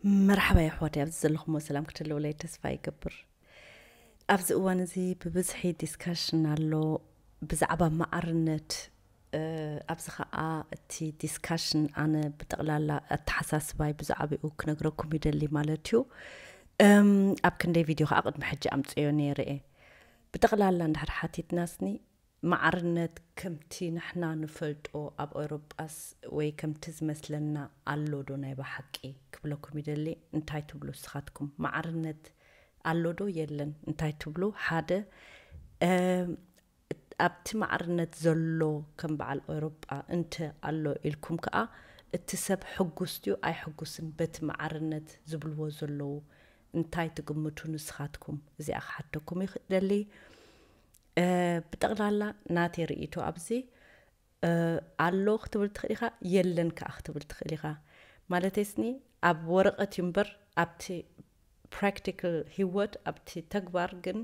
መርሓባ የሕዋት፣ ኣብዚ ዘለኹሞ ሰላም ክትህልውለይ ተስፋ ይገብር። ኣብዚ እዋን እዚ ብብዝሒ ዲስካሽን ኣሎ ብዛዕባ ማዕርነት። ኣብዚ ከዓ እቲ ዲስካሽን ኣነ ብጠቕላላ ኣተሓሳስባይ ብዛዕባኡ ክነግረኩም ይደሊ ማለት እዩ። ኣብ ክንደይ ቪድዮ ከዓ ቅድሚ ሕጂ ኣምፅዮ ነይረ እየ። ብጠቕላላ እንድሕር ሓቲትናስኒ፣ ማዕርነት ከምቲ ንሕና ንፈልጦ ኣብ ኤውሮጳስ ወይ ከምቲ ዝመስለና ኣሎ ዶ ናይ ብሓቂ ክብለኩም ይደሊ። እንታይ ትብሉ ንስኻትኩም? ማዕርነት ኣሎ ዶ የለን? እንታይ ትብሉ? ሓደ፣ ኣብቲ ማዕርነት ዘሎ ከም በዓል ኤውሮጳ እንተ ኣሎ ኢልኩም ከኣ፣ እቲ ሰብ ሕጉስ ድዩ ኣይሕጉስን በቲ ማዕርነት ዝብልዎ ዘለዉ? እንታይ ትግምቱ ንስኻትኩም? እዚኣ ክሓተኩም ይኽደሊ። ብጠቕላላ ናተይ ርእይቶ ኣብዚ ኣሎ ክትብል ትኽእል ኢኻ፣ የለን ከኣ ክትብል ትኽእል ኢኻ። ማለተይስኒ፣ ኣብ ወረቐት እዩ እምበር ኣብቲ ፕራክቲካል ህይወት፣ ኣብቲ ተግባር ግን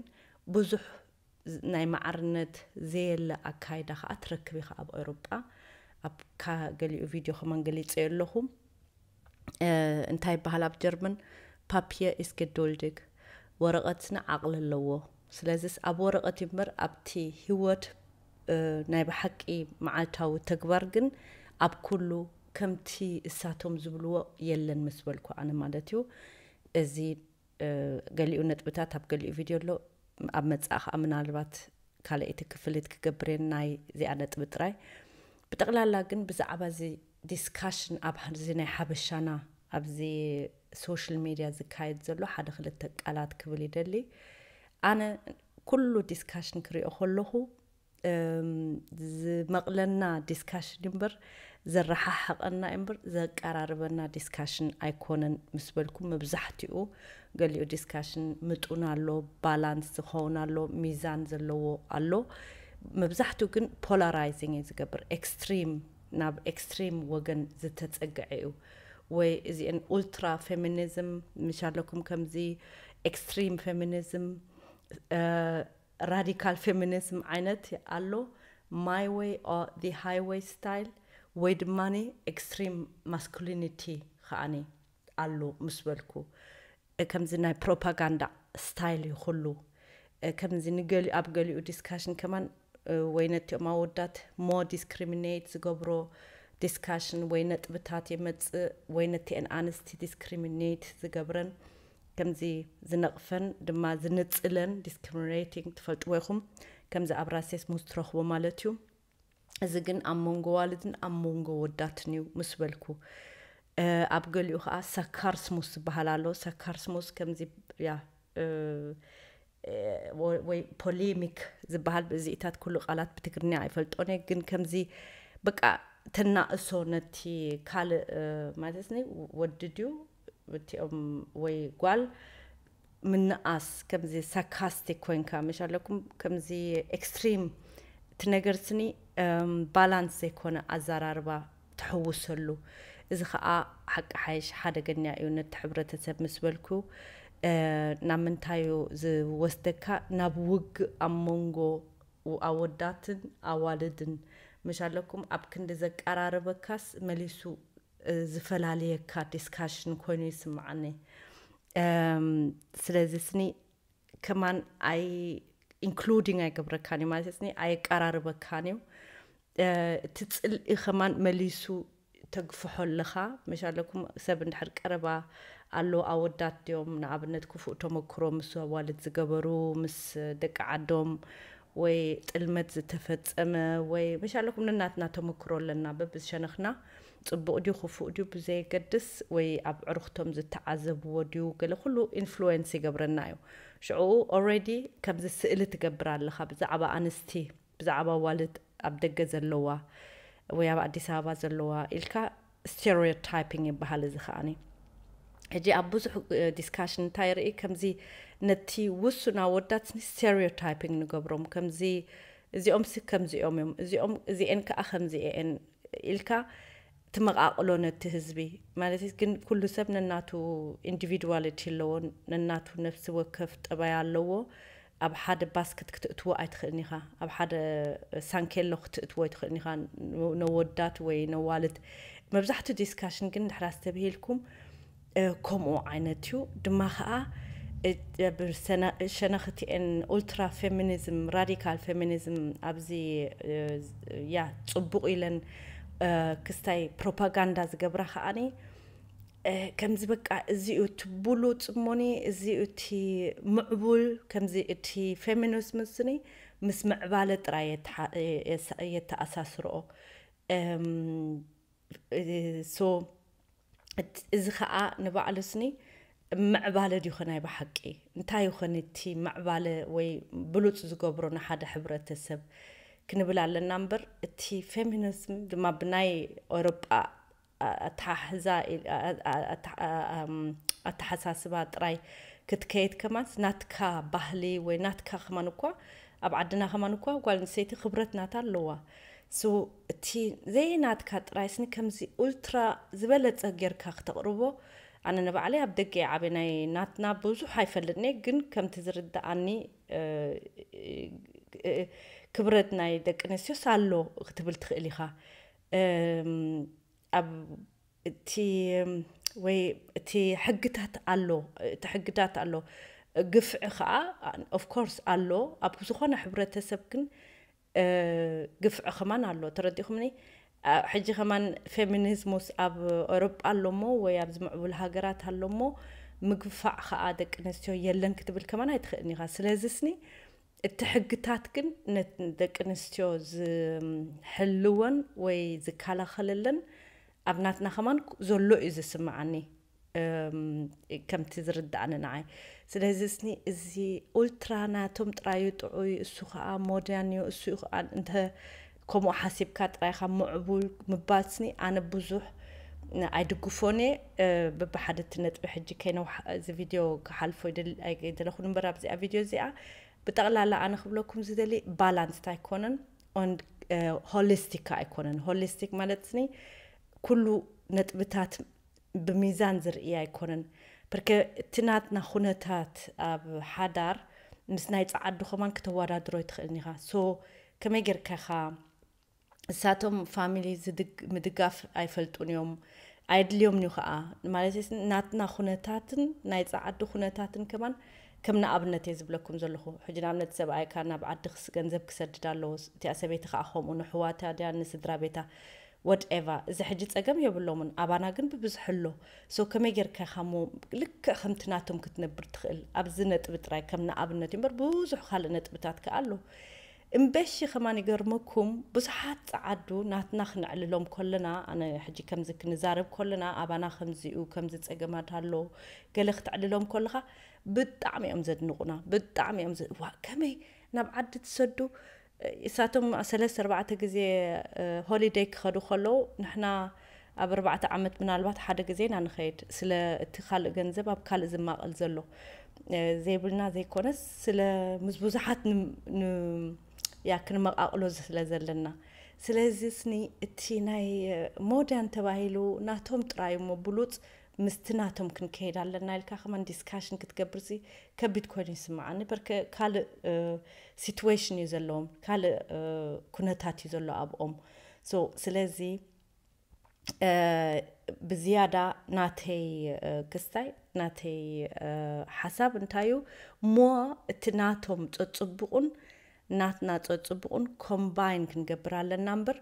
ብዙሕ ናይ ማዕርነት ዘየለ ኣካይዳ ከኣ ትረክብ ኢኻ ኣብ ኤውሮጳ። ኣብ ካ-፣ ገሊኡ ቪድዮ ከማን ገሊጸዮ ኣለኹ። እንታይ ይበሃል ኣብ ጀርመን? ፓፒየ ኢስ ገዶልድግ፣ ወረቐትና ዓቕሊ ኣለዎ። ስለዚስ ኣብ ወረቐት እዩ እምበር ኣብቲ ህይወት ናይ ብሓቂ መዓልታዊ ተግባር ግን ኣብ ኩሉ ከምቲ እሳቶም ዝብልዎ የለን ምስ በልኩ ኣነ ማለት እዩ። እዚ ገሊኡ ነጥብታት ኣብ ገሊኡ ቪድዮ ኣሎ። ኣብ መጻኢ ከኣ ምናልባት ካልኣይቲ ክፍሊት ክገብር እየ ናይ እዚኣ ነጥቢ ጥራይ። ብጠቕላላ ግን ብዛዕባ እዚ ዲስካሽን ኣብ እዚ ናይ ሓበሻና ኣብዚ ሶሻል ሚድያ ዝካየድ ዘሎ ሓደ ክልተ ቃላት ክብል ይደሊ። ኣነ ኩሉ ዲስካሽን ክሪኦ ከለኹ ዝመቕለና ዲስካሽን እምበር ዘረሓሕቐና እምበር ዘቀራርበና ዲስካሽን ኣይኮነን ምስ በልኩ፣ መብዛሕትኡ ገሊኡ ዲስካሽን ምጡን ኣሎ፣ ባላንስ ዝኸውን ኣሎ፣ ሚዛን ዘለዎ ኣሎ። መብዛሕትኡ ግን ፖላራይዚንግ እዩ ዝገብር፣ ኤክስትሪም፣ ናብ ኤክስትሪም ወገን ዝተጸግዐ እዩ። ወይ እዚአን ኡልትራ ፌሚኒዝም ምሽ ኣለኩም፣ ከምዚ ኤክስትሪም ፌሚኒዝም፣ ራዲካል ፌሚኒዝም ዓይነት ኣሎ። ማይ ወይ ኦር ዚ ሃይወይ ስታይል ወይ ድማ ኤክስትሪም ማስኩሊኒቲ ከኣኒ ኣሎ ምስ በልኩ፣ ከምዚ ናይ ፕሮፓጋንዳ ስታይል እዩ ኩሉ። ከምዚ ንገሊኡ፣ ኣብ ገሊኡ ዲስካሽን ከማን ወይ ነቲኦም ኣወዳት ሞ ዲስክሪሚኔት ዝገብሮ ዲስካሽን ወይ ነጥብታት የመጽእ፣ ወይ ነቲአን ኣንስቲ ዲስክሪሚኔት ዝገብረን፣ ከምዚ ዝነቕፈን ድማ ዝንጽለን፣ ዲስክሪሚኔቲንግ፣ ትፈልጥዎ ኢኹም፣ ከምዚ ኣብ ራሲዝም ትረኽቦ ማለት እዩ። እዚ ግን ኣብ መንጎ ዋልድን ኣብ መንጎ ወዳትን እዩ ምስ በልኩ፣ ኣብ ገሊኡ ከኣ ሳካርስሙስ ዝበሃል ኣሎ። ሳካርስሙስ ከምዚ፣ ያ፣ ወይ ፖሌሚክ ዝበሃል ብእዚኢታት፣ ኩሉ ቃላት ብትግርኛ ኣይፈልጦን እየ፣ ግን ከምዚ በቃ ተናእሶ ነቲ ካልእ፣ ማለት ኒ ወዲ ድዩ እቲኦም ወይ ጓል ምንኣስ፣ ከምዚ ሳካስቲክ ኮይንካ፣ ምሽ ኣለኩም፣ ከምዚ ኤክስትሪም፣ እቲ ነገር ስኒ ባላንስ ዘይኮነ ኣዘራርባ ትሕውሰሉ። እዚ ኸኣ ሓቂ ሓይሽ ሓደገኛ እዩ ነቲ ሕብረተሰብ ምስ በልኩ። ናብ ምንታይ እዩ ዝወስደካ? ናብ ውግእ ኣብ መንጎ ኣወዳትን ኣዋልድን፣ ምሽ ኣለኩም፣ ኣብ ክንዲ ዘቀራርበካስ መሊሱ ዝፈላለየካ ዲስካሽን ኮይኑ ይስምዓኒ። ስለዚ ስኒ ከማን ኣይ ኢንክሉዲንግ ኣይገብረካን እዩ ማለት ስኒ ኣየቀራርበካን እዩ። እቲ ጽልኢ ከማን መሊሱ ተግፍሖ ኣለኻ። ምሽ ኣለኩም፣ ሰብ እንድሕር ቀረባ ኣሎ፣ ኣወዳት ድዮም ንኣብነት ክፉእ ተመክሮ ምስ ኣዋልድ ዝገበሩ፣ ምስ ደቂ ዓዶም ወይ ጥልመት ዝተፈጸመ ወይ ምሽ ኣለኩም፣ ነናትና ተመክሮ ኣለና በብሸነኽና። ጽቡቕ ድዩ ክፉእ ድዩ ብዘየገድስ፣ ወይ ኣብ ዕርኽቶም ዝተዓዘብዎ ድዩ፣ ገለ ኩሉ ኢንፍሉዌንስ ይገብረና እዩ። ሽዑ ኦልሬዲ ከምዚ ስእሊ ትገብር ኣለኻ ብዛዕባ ኣንስቲ፣ ብዛዕባ ኣዋልድ ኣብ ደገ ዘለዋ ወይ ኣብ ኣዲስ ኣበባ ዘለዋ ኢልካ፣ ስቴሪዮታይፒንግ ይበሃል እዚ ከኣኒ። ሕጂ ኣብ ብዙሕ ዲስካሽን እንታይ ርኢ፣ ከምዚ ነቲ ውሱን ኣወዳት ስቴሪዮታይፒንግ ንገብሮም፣ ከምዚ እዚኦም ሲ ከምዚኦም እዮም፣ እዚኦም፣ እዚኤን ከኣ ከምዚኤን ኢልካ ትመቓቕሎ ነቲ ህዝቢ። ማለት ግን ኩሉ ሰብ ነናቱ ኢንዲቪድዋሊቲ ኣለዎ፣ ነናቱ ነፍሲ ወከፍ ጠባይ ኣለዎ። ኣብ ሓደ ባስክት ክትእትዎ ኣይትኽእልን ኢኻ፣ ኣብ ሓደ ሳንኬሎ ክትእትዎ ኣይትኽእልን ኢኻ፣ ነወዳት ወይ ነዋልድ። መብዛሕትኡ ዲስካሽን ግን ድሕር ኣስተብሂልኩም፣ ከምኡ ዓይነት እዩ ድማ ከዓ። ሸነኽቲኤን ኡልትራ ፌሚኒዝም፣ ራዲካል ፌሚኒዝም ኣብዚ ያ ፅቡቕ ኢለን ክስታይ ፕሮፓጋንዳ ዝገብራ ከዓኒ ከምዚ በቃ እዚኡ እቲ ብሉፅ እሞኒ እዚኡ እቲ ምዕቡል ከምዚ እቲ ፌሚኒዝም ስኒ ምስ ምዕባለ ጥራይ የተኣሳስርኦ። ሶ እዚ ከዓ ንባዕሉ ስኒ ምዕባለ ድዩ ኸ ናይ ብሓቂ? እንታይ ይኾን እቲ ምዕባለ ወይ ብሉፅ ዝገብሮ ንሓደ ሕብረተሰብ ክንብል ኣለና እምበር፣ እቲ ፌሚኒዝም ድማ ብናይ ኣውሮጳ ኣተሓሕዛ ኣተሓሳስባ ጥራይ ክትከይድ ከማንስ ናትካ ባህሊ ወይ ናትካ ከማን እኳ ኣብ ዓድና ከማን እኳ ጓል ኣንስተይቲ ክብረት ናታ ኣለዋ። ሶ እቲ ዘይናትካ ጥራይ ስኒ ከምዚ ኡልትራ ዝበለጸ ጌርካ ክተቕርቦ፣ ኣነ ንባዕለይ ኣብ ደገ እየ ዓብየ፣ ናይ ናትና ብዙሕ ኣይፈልጥን እየ፣ ግን ከምቲ ዝርድኣኒ ክብረት ናይ ደቂ ኣንስትዮስ ኣሎ ክትብል ትኽእል ኢኻ። ኣብ እቲ ወይ እቲ ሕግታት ኣሎ፣ እቲ ሕግታት ኣሎ። ግፍዒ ከዓ ኦፍኮርስ ኣሎ። ኣብ ዝኾነ ሕብረተሰብ ግን ግፍዒ ከማን ኣሎ። ተረዲኹምኒ? ሕጂ ከማን ፌሚኒዝሙስ ኣብ ኤውሮጳ ኣሎሞ ወይ ኣብ ዝምዕቡል ሃገራት ኣሎሞ ምግፋዕ ከዓ ደቂ ኣንስትዮ የለን ክትብል ከማን ኣይትኽእልን ኢኻ። ስለዚ ስኒ እቲ ሕግታት ግን ደቂ ኣንስትዮ ዝሕልወን ወይ ዝከላኸለለን ኣብ ናትና ከማን ዘሎ እዩ ዝስምዓኒ፣ ከምቲ ዝርድኣኒ ንዓይ። ስለዚ ስኒ እዚ ኡልትራ ናቶም ጥራዩ ጥዑይ፣ እሱ ከዓ ሞድያን እዩ፣ እሱ እዩ ከዓ እንተ ከምኡ ሓሲብካ ጥራይካ ምዕቡል ምባል ስኒ ኣነ ብዙሕ ኣይድግፎን እየ። በብሓደ እቲ ነጥቢ ሕጂ ከይነውሓ እዚ ቪድዮ ክሓልፎ ኣይደለኹን እምበር ኣብዚኣ ቪድዮ እዚኣ ብጠቕላላ ኣነ ክብለኩም ዝደሊ ባላንስድ ኣይኮነን፣ ኦን ሆሊስቲክ ኣይኮነን። ሆሊስቲክ ማለት ስኒ ኩሉ ነጥብታት ብሚዛን ዝርኢ ኣይኮነን። ብርከ እቲ ናትና ኩነታት ኣብ ሓዳር ምስ ናይ ጸዓዱ ከማን ክተወዳድሮ ኣይትኽእልን ኢኻ። ሶ ከመይ ጌርካ ኢኻ እሳቶም ፋሚሊ ምድጋፍ ኣይፈልጡን እዮም፣ ኣይድልዮምን እዩ ከዓ። ማለት ናትና ኩነታትን ናይ ጸዓዱ ኩነታትን ከማን ከም ንኣብነት እየ ዝብለኩም ዘለኹ። ሕጂ ንኣብነት ሰብኣይካ ናብ ዓዲ ገንዘብ ክሰድድ ኣለዎ፣ እቲኣ ሰበይቲ ከዓ ከምኡ ንሕዋታ ድያ ንስድራ ቤታ ወድኤቫ። እዚ ሕጂ ጸገም የብሎምን፣ ኣባና ግን ብብዝሒ ኣሎ። ሶ ከመይ ጌርካ ኢኻ እሞ ልክዕ ከምቲ ናቶም ክትነብር ትኽእል? ኣብዚ ነጥቢ ጥራይ ከም ንኣብነት እዩ እምበር ብዙሕ ካልእ ነጥብታት ከኣ ኣሎ። እምበሺ ከማን ይገርመኩም፣ ብዙሓት ጸዓዱ ናትና ክነዕልሎም ከለና፣ ኣነ ሕጂ ከምዚ ክንዛረብ ከለና፣ ኣባና ከምዚኡ፣ ከምዚ ጸገማት ኣሎ፣ ገለ ክትዕልሎም ከለኻ ብጣዕሚ እዮም ዘድንቑና፣ ብጣዕሚ እዮም ዘ-፣ "ዋ፣ ከመይ ናብ ዓዲ ትሰዱ?" እሳቶም ሰለስተ ኣርባዕተ ግዜ ሆሊደይ ክኸዱ ከለዉ፣ ንሕና ኣብ ኣርባዕተ ዓመት ምናልባት ሓደ ግዜ ኢና ንኸይድ። ስለ እቲ ካልእ ገንዘብ ኣብ ካልእ ዝማቐል ዘሎ ዘይብልና ዘይኮነስ፣ ስለ ምስ ብዙሓት ን-፣ ን-፣ ያ ክንመቓቕሎ ስለ ዘለና። ስለዚ ስኒ እቲ ናይ ሞደርን ተባሂሉ ናቶም ጥራይ እሞ ብሉጽ ምስቲ ናቶም ክንከይድ ኣለና ኢልካ ከማን ዲስካሽን ክትገብር ሲ ከቢድ ኮይኑ ይስምዓኒ። በርከ ካልእ ሲትዌሽን እዩ ዘለዎም፣ ካልእ ኩነታት እዩ ዘሎ ኣብኦም። ሶ ስለዚ ብዝያዳ ናተይ ክስታይ ናተይ ሓሳብ እንታይ እዩ እሞ፣ እቲ ናቶም ጸጽቡቑን ናትና ጸጽቡቑን ኮምባይን ክንገብር ኣለና እምበር፣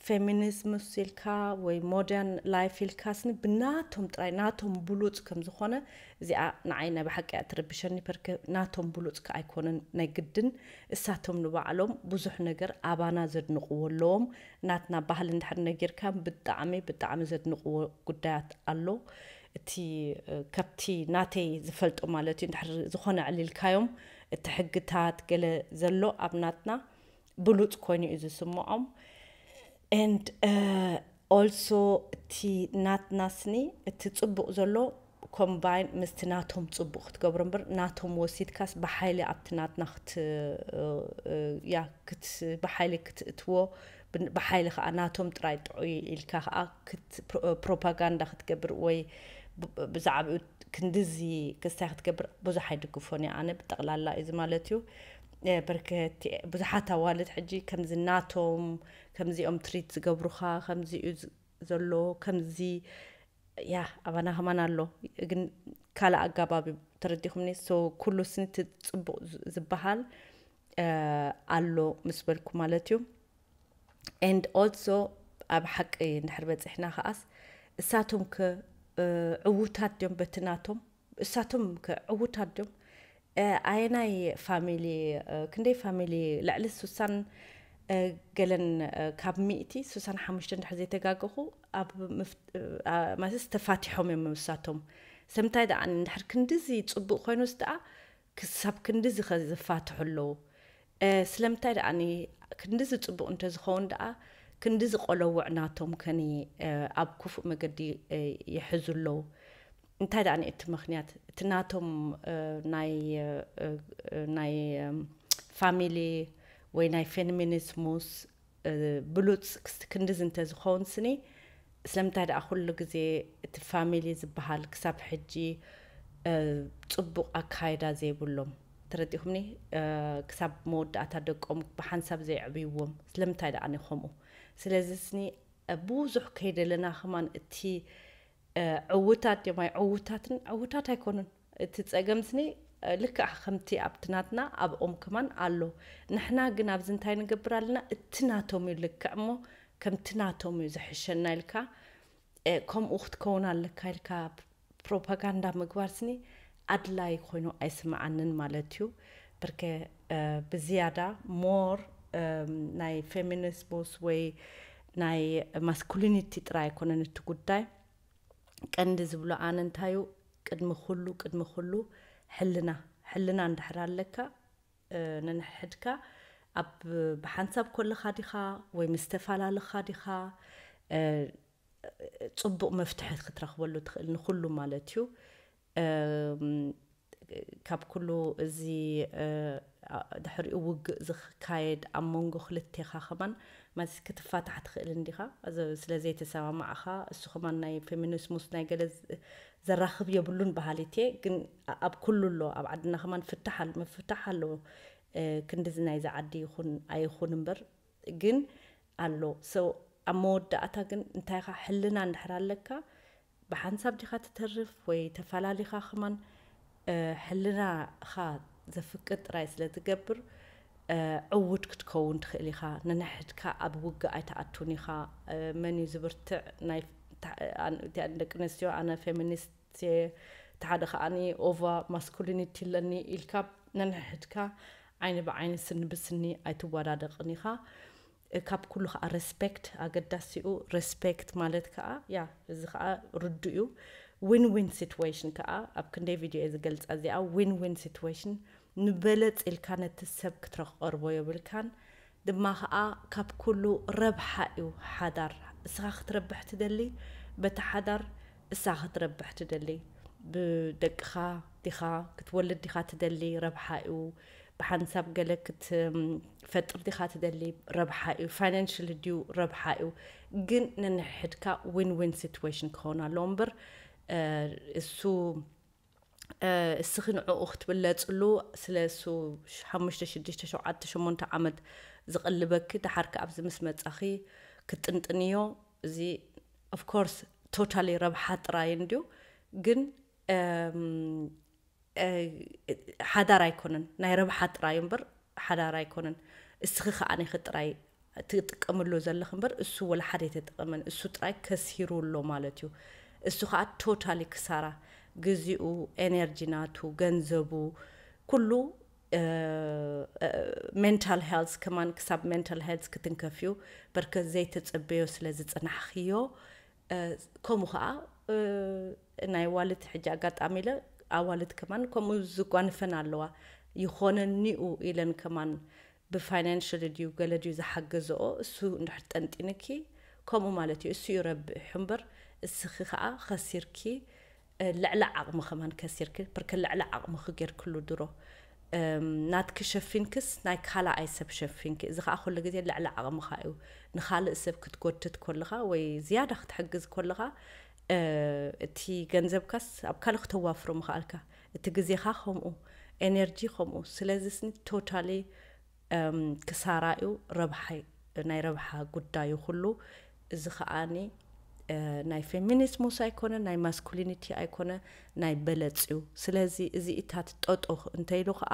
ፌሚኒዝም ኢልካ ወይ ሞደርን ላይፍ ኢልካ ስኒ ብናቶም ጥራይ ናቶም ብሉጽ ከም ዝኾነ፣ እዚኣ ንዓይ ናይ ብሓቂ እያ ትርብሸኒ። ፐርከ ናቶም ብሉጽ ከ ኣይኮነን ናይ ግድን፣ እሳቶም ንባዕሎም ብዙሕ ነገር ኣባና ዘድንቕዎ ኣለዎም። ናትና ባህሊ እንድሕር ነጊርካ ብጣዕሚ ብጣዕሚ ዘድንቕዎ ጉዳያት ኣሎ። እቲ ካብቲ ናተይ ዝፈልጦ ማለት እዩ፣ እንድሕር ዝኾነ ዕሊልካዮም እቲ ሕግታት ገለ ዘሎ ኣብ ናትና ብሉጽ ኮይኑ እዩ ዝስምዖም። And also እቲ ናትና ስኒ እቲ ጽቡቕ ዘሎ ኮምባይን ምስቲ ናቶም ጽቡቕ ክትገብሮ እምበር፣ ናቶም ወሲድካስ ብሓይሊ ኣብቲ ናትና ክት-፣ ያ፣ ክት-፣ ብሓይሊ ክትእትዎ፣ ብ-፣ ብሓይሊ ከዓ ናቶም ጥራይ ጥዑይ ኢልካ ከዓ ክት-፣ ፕሮ-፣ ፕሮፓጋንዳ ክትገብር ወይ ብ-፣ ብዛዕባኡ ክንድዚ ክስታይ ክትገብር ብዙሕ ኣይድግፎን እየ ኣነ። ብጠቕላላ እዚ ማለት እዩ። እ፣ በርከት ብዙሓት ኣዋልድ ሕጂ ከምዚ ናቶም፣ ከምዚኦም ትሪት ዝገብሩኻ፣ ከምዚ እዩ ዝ-፣ ዘሎ፣ ከምዚ ያ ኣባና ከማን ኣሎ፣ ግን ካልእ ኣጋባብ እዩ። ተረዲኹምኒ? So ኩሉ ስኒ እቲ ፅቡቕ ዝ- ዝበሃል ኣሎ ምስ በልኩ ማለት እዩ። And also ኣብ ሓቂ እንድሕር በፂሕና ከኣስ እሳቶም ከ ዕዉታት ድዮም በቲ ናቶም? እሳቶም ከ ዕዉታት ድዮም? ኣየናይ ፋሚሊ? ክንደይ ፋሚሊ? ልዕሊ ሱሳን ገለን ካብ ሚእቲ ሱሳን ሓሙሽተ እንድሕር ዘይተጋገኹ ኣብ ማለት ተፋቲሖም እዮም እሳቶም። ስለምንታይ ደኣ እንድሕር ክንድዚ ፅቡቅ ኮይኑስ ደኣ ክሳብ ክንድዚ ከ ዝፋትሑ ኣለዉ? ስለምንታይ ደኣ ክንድዚ ፅቡቅ እንተዝኸውን ደኣ ክንድዚ ቆለውዕ ናቶም ከኒ ኣብ ክፉእ መገዲ ይሕዙ ኣለዉ? እንታይ ደኣ እቲ ምኽንያት? እቲ ናቶም ናይ ናይ ፋሚሊ ወይ ናይ ፌሚኒዝሙስ ብሉፅ ክስ- ክንድዚ እንተዝኸውን ስኒ ስለምንታይ ደኣ ኩሉ ግዜ እቲ ፋሚሊ ዝበሃል ክሳብ ሕጂ ፅቡቕ ኣካይዳ ዘይብሎም? ተረዲኹምኒ? ክሳብ መወዳእታ ደቆም ብሓንሳብ ዘይዕብይዎም ስለምንታይ ደኣ ከምኡ? ስለዚ ስኒ ብዙሕ ከይደለና ከማን እቲ ዕውታት ድዮም ኣይዕውታትን? ዕውታት ኣይኮኑን። እቲ ፀገም ስኒ ልክዕ ከምቲ ኣብቲ ናትና ኣብኦም ከማን ኣሎ። ንሕና ግን ኣብዚ እንታይ ንገብር ኣለና? እቲ ናቶም እዩ ልክዕ እሞ ከምቲ ናቶም እዩ ዝሕሸና ኢልካ ከምኡ ክትከውን ኣለካ ኢልካ ፕሮፓጋንዳ ምግባር ስኒ ኣድላይ ኮይኑ ኣይስምዓንን ማለት እዩ። ብርከ ብዝያዳ ሞር ናይ ፌሚኒዝሙስ ወይ ናይ ማስኩሊኒቲ ጥራይ ኣይኮነን እቲ ጉዳይ። ቀንዲ ዝብሎ ኣነ እንታዩ ቅድሚ ኩሉ ቅድሚ ኩሉ ሕልና ሕልና እንድሕር ኣለካ ነንሕድካ ኣብ ብሓንሳብ ኮለኻ ዲኻ ወይ ምስ ተፈላለኻ ዲኻ ፅቡቕ መፍትሒ ክትረኽበሉ ትኽእል ንኹሉ ማለት እዩ። ካብ ኩሉ እዚ ድሕሪኡ ውግእ ዝካየድ ኣብ መንጎ ክልቴኻ ከማን ማለት ክትፋታሕ ትኽእል እንዲኻ። ስለ ዘይተሰማማዕኻ እሱ ከማን ናይ ፌሚኒስሙስ ናይ ገለ ዘራኽብ የብሉን በሃሊት እየ። ግን ኣብ ኩሉ ኣሎ፣ ኣብ ዓድና ከማን ፍታሕ ኣሎ፣ ምፍታሕ ኣሎ። ክንድዚ ናይዚ ዓዲ ይኹን ኣይኹን እምበር ግን ኣሎ። So ኣብ መወዳእታ ግን እንታይ ኢኻ ሕልና እንድሕር ኣለካ ብሓንሳብ ዲኻ ትተርፍ ወይ ተፈላሊኻ ከማን ሕልናኻ ዘፍቅድ ጥራይ ስለ ትገብር ዕውት ክትከውን ትኽእል ኢኻ። ነንሕድካ ኣብ ውግእ ኣይትኣቱን ኢኻ። መን እዩ ዝብርትዕ? ናይ ደቂ ኣንስትዮ ኣነ ፌሚኒስት እየ፣ እቲ ሓደ ከዓኒ ኦቫ ማስኩሊኒቲ ኣለኒ ኢልካ ነንሕድካ ዓይኒ ብዓይኒ ስኒ ብስኒ ኣይትወዳደቕን ኢኻ። ካብ ኩሉ ከዓ ሬስፔክት ኣገዳሲኡ። ሬስፔክት ማለት ከዓ ያ እዚ ከዓ ርዱ እዩ። ዊን ዊን ሲትዌሽን ከዓ ኣብ ክንደይ ቪድዮ እየ ዝገልፃ እዚኣ። ዊን ዊን ሲትዌሽን ንበለፅ ኢልካ ነቲ ሰብ ክትረክቀርቦ የብልካን። ድማ ከዓ ካብ ኩሉ ረብሓ እዩ ሓዳር። እስኻ ክትረብሕ ትደሊ በቲ ሓዳር፣ እሳ ክትረብሕ ትደሊ ብደቅኻ ዲኻ ክትወልድ ዲኻ ትደሊ ረብሓ እዩ። ብሓንሳብ ገለ ክትፈጥር ዲኻ ትደሊ ረብሓ እዩ። ፋይናንሽሊ ድዩ ረብሓ እዩ። ግን ነንሕድካ ዊን ዊን ሲትዌሽን ክኸውን ኣለዎ እምበር እሱ እስኺ ንዕኡ ክትብለፅሉ ስለ እሱ ሓሙሽተ ሽዱሽተ ሸውዓተ ሸሞንተ ዓመት ዝቕልበኪ ደሓር ከ ኣብዚ ምስ መፃኺ ክትጥንጥንዮ እዚ ኦፍኮርስ ቶታሊ ረብሓ ጥራይ እንድዩ። ግን ሓዳር ኣይኮነን፣ ናይ ረብሓ ጥራይ እምበር ሓዳር ኣይኮነን። እስኺ ከዓ ኔኺ ጥራይ ትጥቀምሉ ዘለኽ እምበር እሱ ወላ ሓደ ኣይተጠቐመን። እሱ ጥራይ ከሲሩ ኣሎ ማለት እዩ። እሱ ከዓ ቶታሊ ክሳራ፣ ግዚኡ፣ ኤነርጂ ናቱ፣ ገንዘቡ፣ ኩሉ ሜንታል ሄልት ከማን ክሳብ ሜንታል ሄልት ክትንከፍ እዩ። በርከ ዘይተፀበዮ ስለ ዝፅናሕኽዮ ከምኡ ከዓ ናይ ዋልት ሕጂ ኣጋጣሚ ኢለ ኣዋልት ከማን ከምኡ ዝጓንፈን ኣለዋ። ይኾነኒኡ ኢለን ከማን ብፋይናንሽል ድዩ ገለ ድዩ ዝሓገዘኦ እሱ እንድሕር ጠንጢንኪ ከምኡ ማለት እዩ። እሱ እዩ ረብሑ እምበር እስኺ ከዓ ከሲርኪ ልዕሊ ዓቕሚ ከማን ከሲርኪ ብርከ ልዕሊ ዓቕምኺ ጌርክሉ ድሮ ናትኪ ሸፊንክስ ናይ ካልኣይ ሰብ ሸፊንኪ። እዚ ከዓ ኩሉ ግዜ ልዕሊ ዓቕምኻ እዩ። ንኻልእ ሰብ ክትጎትት ኮለኻ ወይ ዝያዳ ክትሕግዝ ኮለኻ እቲ ገንዘብካስ ኣብ ካልእ ክተዋፍሮ ምኽኣልካ፣ እቲ ግዜኻ ከምኡ፣ ኤነርጂ ከምኡ። ስለዚ ስኒ ቶታሊ ክሳራ እዩ፣ ረብሓ ናይ ረብሓ ጉዳዩ ኩሉ። እዚ ከዓኒ ናይ ፌሚኒስት ሙስ ኣይኮነ፣ ናይ ማስኩሊኒቲ ኣይኮነ፣ ናይ በለጽ እዩ። ስለዚ እዚ ኢታት ጠጦ እንተይሉ ከዓ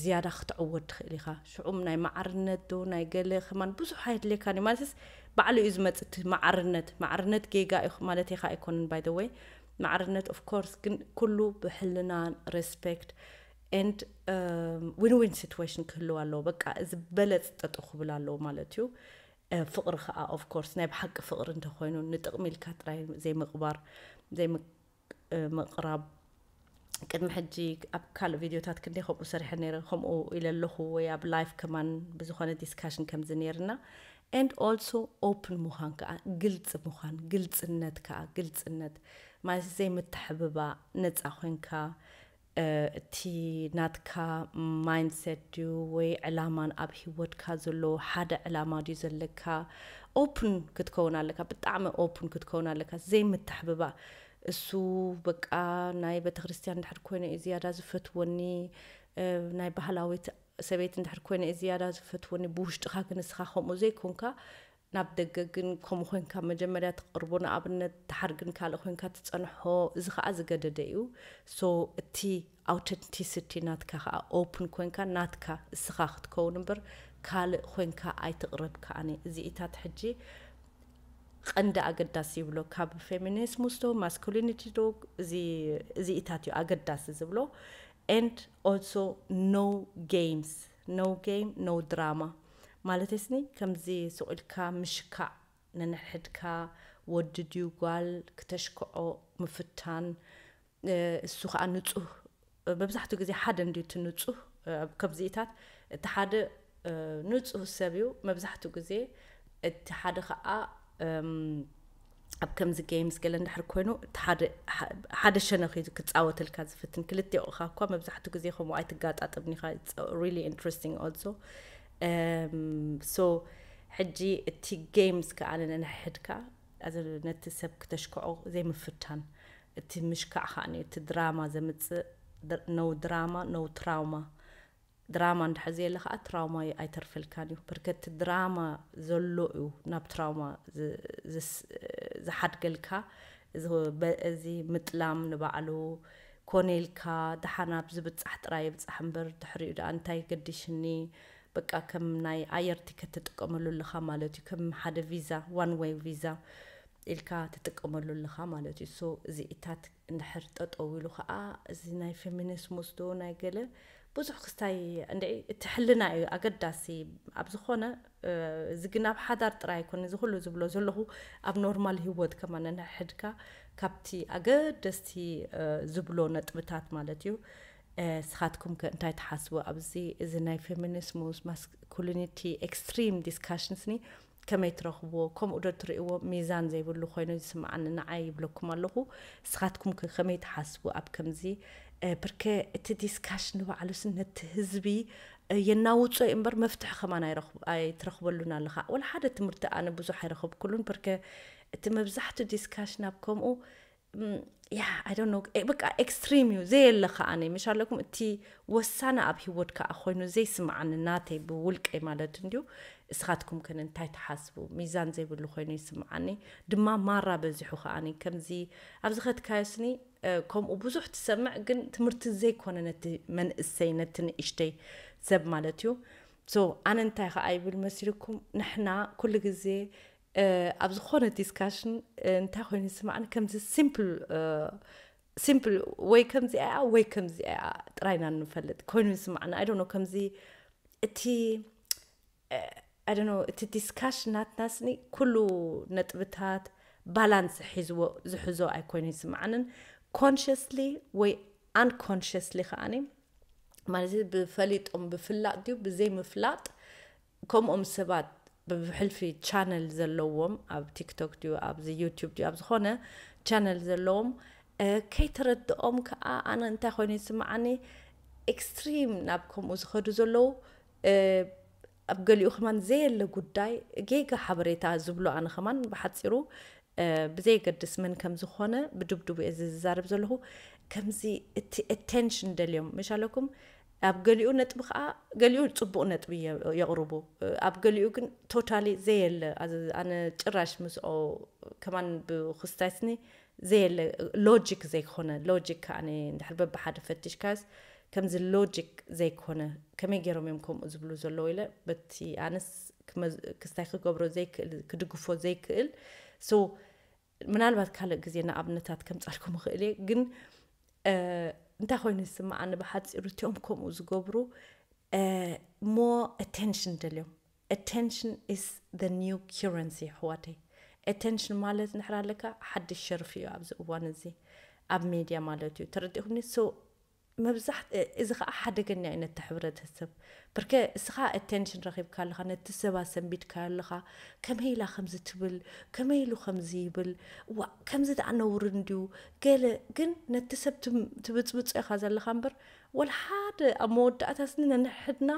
ዝያዳ ክትዕወድ ትኽእል ኢኻ። ሽዑም ናይ ማዕርነት ዶ ናይ ገለ ከማን ብዙሕ ኣይድሌካን እዩ። ማለትስ ባዕሉ እዩ ዝመጽእ እቲ ማዕርነት። ማዕርነት ጌጋ እዩ ማለት ኢኻ ኣይኮነን፣ by the way። ማዕርነት of course፣ ግን ኩሉ ብሕልና፣ ሬስፔክት and win win situation ክህልው ኣለዎ። በቃ እዚ በለጽ ጠጦ ክብል ኣለዎ ማለት እዩ። ፍቕሪ ከዓ of course ናይ ብሓቂ ፍቕሪ እንተኮይኑ ንጥቕሚ ኢልካ ጥራይ ዘይምቕባር፣ ዘይምቕራብ። ቅድሚ ሕጂ ኣብ ካልእ ቪድዮታት ክንደይ ከምኡ ሰሪሐ ነይረ፣ ከምኡ ኢለ ኣለኹ፣ ወይ ኣብ ላይፍ ከማን ብዝኾነ ዲስካሽን ከምዚ ነይርና። And also open ምዃን ከዓ፣ ግልፂ ምዃን፣ ግልፅነት ከዓ፣ ግልፅነት ማለት ዘይምትሕብባ፣ ነፃ ኮይንካ እቲ ናትካ ማይንድሴት ድዩ ወይ ዕላማን ኣብ ህይወትካ ዘሎ ሓደ ዕላማ ድዩ ዘለካ? ኦፕን ክትከውን ኣለካ፣ ብጣዕሚ ኦፕን ክትከውን ኣለካ። ዘይምትሕብባ፣ እሱ በቃ ናይ ቤተክርስትያን እንድሕር ኮይነ እዩ ዝያዳ ዝፈትወኒ፣ ናይ ባህላዊት ሰበይቲ እንድሕር ኮይነ እዩ ዝያዳ ዝፈትወኒ። ብውሽጥካ ግን ንስኻ ከምኡ ዘይኮንካ፣ ናብ ደገ ግን ከምኡ ኮይንካ መጀመርያ ትቕርቦ፣ ንኣብነት ድሓር ግን ካልእ ኮይንካ ትጸንሖ፣ እዚ ኸኣ ዝገደደ እዩ። So እቲ ኣውተንቲሲቲ ናትካ ኸኣ ኦፕን ኮይንካ ናትካ እስኻ ክትከውን እምበር ካልእ ኮይንካ ኣይትቕረብ። ከኣኒ እዚኢታት ሕጂ ቀንዲ ኣገዳሲ ይብሎ። ካብ ፌሚኒዝም ውስዶ ማስኩሊኒቲ ዶ እዚኢታት እዩ ኣገዳሲ ዝብሎ። And also no games, no game, no drama። ማለት ስኒ ከምዚ ስቕ ኢልካ ምሽካዕ፣ ነንሕድካ ወዲ ድዩ ጓል ክተሽክዖ ምፍታን። እሱ ከዓ ንፁህ፣ መብዛሕትኡ ግዜ ሓደ እንድዩ እቲ ንፁህ። ኣብ ከምዚኢታት እቲ ሓደ ንፁህ ሰብ እዩ። መብዛሕትኡ ግዜ እቲ ሓደ ከዓ ኣብ ከምዚ ጌምስ ገለ እንድሕር ኮይኑ ሓደ ሸነኽ እዩ ክፃወተልካ ዝፍትን። ክልቲኦኻ እኳ መብዛሕትኡ ግዜ ከምኡ ኣይትጋጣጥምን ኢኻ። Really interesting also። So ሕጂ እቲ ጌምስ ከዓ ነንሕድካ ነቲ ሰብ ክተሽክዖ ዘይምፍታን፣ እቲ ምሽካዕ ከዓ እቲ ድራማ ዘምፅእ፣ no drama no trauma። ድራማ እንድሕር ዘየለ ከዓ ትራውማ ኣይተርፈልካን እዩ። በርከቲ ድራማ ዘሎ እዩ ናብ ትራውማ ዝሓድገልካ። እዚ ምጥላም ንባዕሉ ኮነ ኢልካ ደሓን ኣብዚ ብጻሕ ጥራይ ይብጻሕ እምበር ድሕሪኡ ደኣ እንታይ ገዲሽኒ፣ በቃ ከም ናይ ኣየር ቲከት ትጥቀመሉ ኣለኻ ማለት እዩ። ከም ሓደ ቪዛ፣ ዋን ዌይ ቪዛ ኢልካ ትጥቀመሉ ኣለኻ ማለት እዩ። So እዚኢታት እንድሕር ጠጠው ኢሉ ከዓ እዚ ናይ ፌሚኒስም ወስዶ ናይ ገለ ብዙሕ ክስታይ እንድዒ እቲ ሕልና እዩ ኣገዳሲ ኣብ ዝኾነ። እዚ ግን ኣብ ሓዳር ጥራይ ኣይኮነ፣ እዚ ኩሉ ዝብሎ ዘለኹ ኣብ ኖርማል ህይወት ከማን ነንሕድካ ካብቲ ኣገደስቲ ዝብሎ ነጥብታት ማለት እዩ። ስኻትኩም ከ እንታይ ትሓስቡ ኣብዚ እዚ ናይ ፌሚኒስም ማስኩሊኒቲ ኤክስትሪም ዲስካሽንስኒ ከመይ ትረኽብዎ? ከምኡ ዶ ትርእይዎ? ሚዛን ዘይብሉ ኮይኑ ዝስምዓኒ ንዓይ ይብለኩም ኣለኹ። ንስኻትኩም ከ ከመይ ትሓስቡ ኣብ ከምዚ? ብርከ እቲ ዲስካሽን ንባዕሉስ ነቲ ህዝቢ የናውጾ እዩ እምበር መፍትሒ ከማን ኣይረኽብ-፣ ኣይትረኽበሉን ኣለኻ። ወላ ሓደ ትምህርቲ ኣነ ብዙሕ ኣይረኸብኩሉን። ብርከ እቲ መብዛሕትኡ ዲስካሽን ኣብ ከምኡ ያ፣ I don't know፣ በቃ ኤክስትሪም እዩ ዘየለ ከኣኒ። ምሽ ኣለኩም እቲ ወሳነ ኣብ ህይወት ከኣ ኮይኑ ዘይስምዓኒ ናተይ ብውልቀይ ማለት እንድዩ። እስኻትኩም ከን እንታይ ትሓስቡ? ሚዛን ዘይብሉ ኮይኑ ይስምዓኒ ድማ ማራ በዚሑ ከኣኒ። ከምዚ ኣብዚ ኸድካዮስኒ ከምኡ ብዙሕ ትሰምዕ ግን ትምህርቲ ዘይኮነ ነቲ መንእሰይ ነቲ ንእሽተይ ሰብ ማለት እዩ። So ኣነ እንታይ ከኣ ይብል መሲልኩም ንሕና ኩሉ ግዜ ኣብ ዝኾነ ዲስካሽን እንታይ ኮይኑ ይስማዕኒ ከምዚ ሲምፕል ሲምፕል ወይ ከምዚ እያ ወይ ከምዚ እያ ጥራይና ንፈልጥ ኮይኑ ይስማዕኒ። I don't know ከምዚ እቲ I don't know እቲ ዲስካሽን ናትና ስኒ ኩሉ ነጥብታት ባላንስ ሒዝዎ ዝሕዞ ኣይኮይኑ ይስማዕንን ኮንሽስሊ ወይ ኣንኮንሽስሊ ከዓኒ ማለት ብፈሊጦም ብፍላጥ ድዩ ብዘይ ምፍላጥ ከምኦም ሰባት ብሕልፊ ቻነል ዘለዎም ኣብ ቲክቶክ ድዩ ኣብዚ ዩቲዩብ ድዩ ኣብ ዝኾነ ቻነል ዘለዎም ከይተረድኦም ከዓ ኣነ እንታይ ኮይኑ ይስምዓኒ ኤክስትሪም ናብ ከምኡ ዝኸዱ ዘለዉ ኣብ ገሊኡ ከማን ዘየለ ጉዳይ ጌጋ ሓበሬታ ዝብሎ ኣነ ከማን ብሓፂሩ ብዘየገድስ መን ከም ዝኾነ ብድብድቡ እየ ዝዛረብ ዘለኹ። ከምዚ እቲ ኣቴንሽን ደልዮም መሻለኩም ኣብ ገሊኡ ነጥቢ ከዓ ገሊኡ ፅቡቅ ነጥቢ የቕርቡ ኣብ ገሊኡ ግን ቶታሊ ዘየለ ኣነ ጭራሽ ምስኦ ከማን ብክስታይ ስኒ ዘየለ ሎጂክ ዘይኮነ ሎጂክ ከኣነ እንድሕር በብሓደ ፈቲሽካስ ከምዚ ሎጂክ ዘይኮነ ከመይ ገይሮም እዮም ከምኡ ዝብሉ ዘለዉ ኢለ በቲ ኣነስ ክመዝ- ክስታይ ክገብሮ ዘይክእል ክድግፎ ዘይክእል so ምናልባት ካልእ ግዜ ንኣብነታት ከምጻልኩም እኽእል እየ ግን እ፣ እንታይ ኮይኑ ዝስምዓኒ ብሓፂሩ እቲኦም ከምኡ ዝገብሩ more attention ደልዮም attention is the new currency ኣሕዋተይ attention ማለት ንሕር ኣለካ ሓድሽ ሸርፊ እዩ ኣብዚ እዋን እዚ ኣብ ሜድያ ማለት እዩ ተረዲኹምኒ so መብዛሕ እዚ ከዓ ሓደገኛ እዩ ነቲ ሕብረተሰብ ብርከ እስኻ attention ረኺብካ ኣለኻ ነቲ ሰብ ኣሰንቢድካዮ ኣለኻ ከመይ ኢላ ከምዚ ትብል ከመይ ኢሉ ከምዚ ይብል ዋ ከምዚ ደኣ ነውሪ እንድዩ ገለ ግን ነቲ ሰብ ትም- ትብፅብፆ ኢኻ ዘለኻ እምበር ወላ ሓደ ኣብ መወዳእታ ስኒ ነንሕድና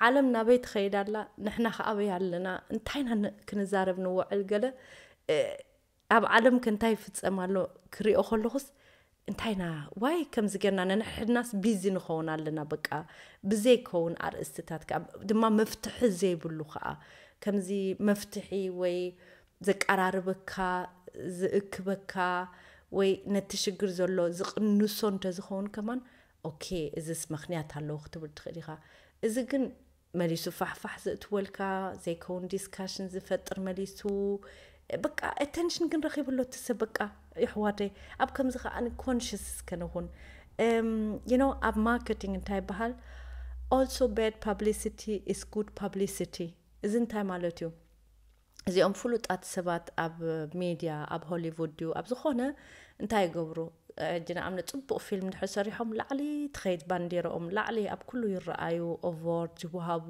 ዓለም ናበይ ትኸይድ ኣላ ንሕና ከኣበይ ኣለና እንታይ ኢና ን- ክንዛረብ ንውዕል ገለ እ፣ ኣብ ዓለም ከ እንታይ ይፍፀም ኣሎ ክሪኦ ከለኹስ እንታይና ዋይ ከምዚ ጌርና ነንሕድናስ ቢዚ ንኸውን ኣለና በቃ ብዘይከውን ኣርእስትታት ከኣ ድማ መፍትሒ ዘይብሉ ከኣ ከምዚ መፍትሒ ወይ ዘቀራርበካ ዝእክበካ ወይ ነቲ ሽግር ዘሎ ዝቕንሶ እንተዝኸውን ከማን ኦኬ እዝስ ምኽንያት ኣለዎ ክትብል ትኽእል ኢኻ እዚ ግን መሊሱ ፋሕፋሕ ዘእትወልካ ዘይከውን ዲስካሽን ዝፈጥር መሊሱ በቃ ኣቴንሽን ግን ረኺብሎ እቲ ሰብ በቃ ይሕዋተይ ኣብ ከምዚ ከዓ ኮንሽስ እስከንኹን you know ኣብ ማርኬቲንግ እንታይ ይበሃል also bad publicity is good publicity እዚ እንታይ ማለት እዩ እዚኦም ፍሉጣት ሰባት ኣብ ሜድያ ኣብ ሆሊውድ ድዩ ኣብ ዝኾነ እንታይ ይገብሩ ሕጂ ንኣብነት ፅቡቕ ፊልም ድሕር ሰሪሖም ላዕሊ ትኸይድ ባንዴርኦም ላዕሊ ኣብ ኩሉ ይረኣዩ ኣዋርድ ይወሃቡ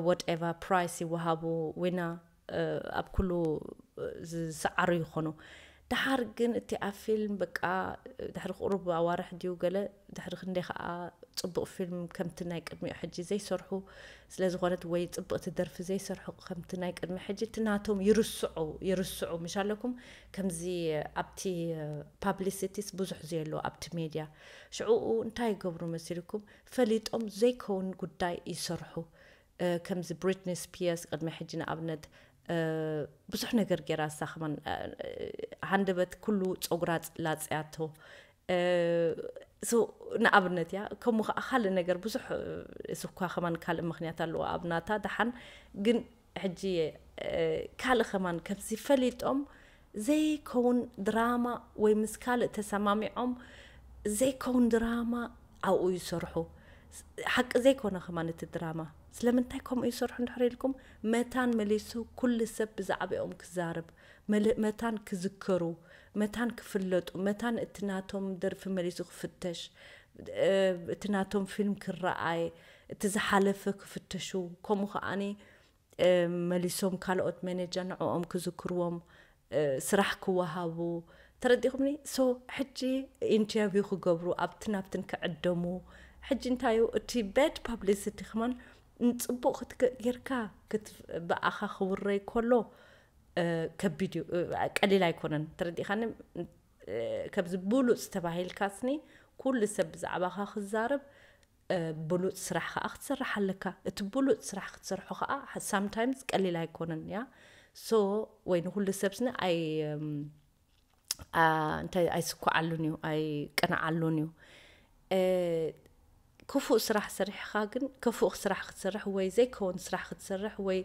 whatever prize ይወሃቡ ዊና ኣብ ኩሉ ዝሰዓሩ ይኾኑ ደሓር ግን እቲ ኣብ ፊልም በቃ ድሕሪ ቁሩብ ኣዋርሕ ድዩ ገለ ድሕሪ ክንደይ ከዓ ፅቡቕ ፊልም ከምቲ ናይ ቅድሚኡ ሕጂ ዘይሰርሑ ስለ ዝኾነት ወይ ፅብቕቲ ደርፊ ዘይሰርሑ ከምቲ ናይ ቅድሚ ሕጂ እቲ ናቶም ይርስዑ ይርስዑ ምሽ ኣለኩም ከምዚ ኣብቲ ፓብሊሲቲስ ብዙሕ ዘየሎ ኣብቲ ሜድያ ሽዕኡ እንታይ ይገብሩ መሲልኩም ፈሊጦም ዘይከውን ጉዳይ ይሰርሑ ከምዚ ብሪትኒ ስፒርስ ቅድሚ ሕጂ ንኣብነት ብዙሕ ነገር ገይራ እሳ ከማን ሃንደበት ኩሉ ፀጉራ ላፅያቶ ንኣብነት እያ ከምኡ ከዓ ካልእ ነገር ብዙሕ ስኳ ከማን ካልእ ምክንያት ኣለዎ ኣብ ናታ ደሓን ግን ሕጂ ካልእ ከማን ከምዚ ፈሊጦም ዘይከውን ድራማ ወይ ምስ ካልእ ተሰማሚዖም ዘይከውን ድራማ ኣብኡ ይሰርሑ ሓቂ ዘይኮነ ከማን እቲ ድራማ ስለምንታይ ከምኡ ይሰርሑ እንድሕር ኢልኩም መታን መሊሱ ኩሉ ሰብ ብዛዕባኦም ክዛረብ መታን ክዝከሩ መታን ክፍለጡ መታን እቲ ናቶም ደርፊ መሊሱ ክፍተሽ እቲ ናቶም ፊልም ክረኣይ እቲ ዝሓለፈ ክፍተሹ ከምኡ ከዓኒ መሊሶም ካልኦት መነጃ ንዕኦም ክዝክርዎም ስራሕ ክወሃቡ ተረዲኹምኒ ሶ ሕጂ ኢንተርቪው ክገብሩ ኣብትን ኣብትን ክዕደሙ ሕጂ እንታዩ እቲ ቤድ ፓብሊሲቲ ከማን ንፅቡቅ ክትገርካ ብኣኻ ክውረይ ከሎ ከቢድ እዩ ቀሊል ኣይኮነን ተረዲኻኒ ከምዚ ብሉፅ ተባሂልካስኒ ኩሉ ሰብ ብዛዕባኻ ክዛረብ ብሉፅ ስራሕ ከዓ ክትሰርሕ ኣለካ እቲ ብሉፅ ስራሕ ክትሰርሖ ከዓ ሳምታይምስ ቀሊል ኣይኮነን እያ ሶ ወይ ንኩሉ ሰብ ስኒ ኣይ እንታይ ኣይስኩዓሉን እዩ ኣይቅንዓሉን እዩ ክፉእ ስራሕ ሰሪሕኻ ግን ክፉእ ስራሕ ክትሰርሕ ወይ ዘይከውን ስራሕ ክትሰርሕ ወይ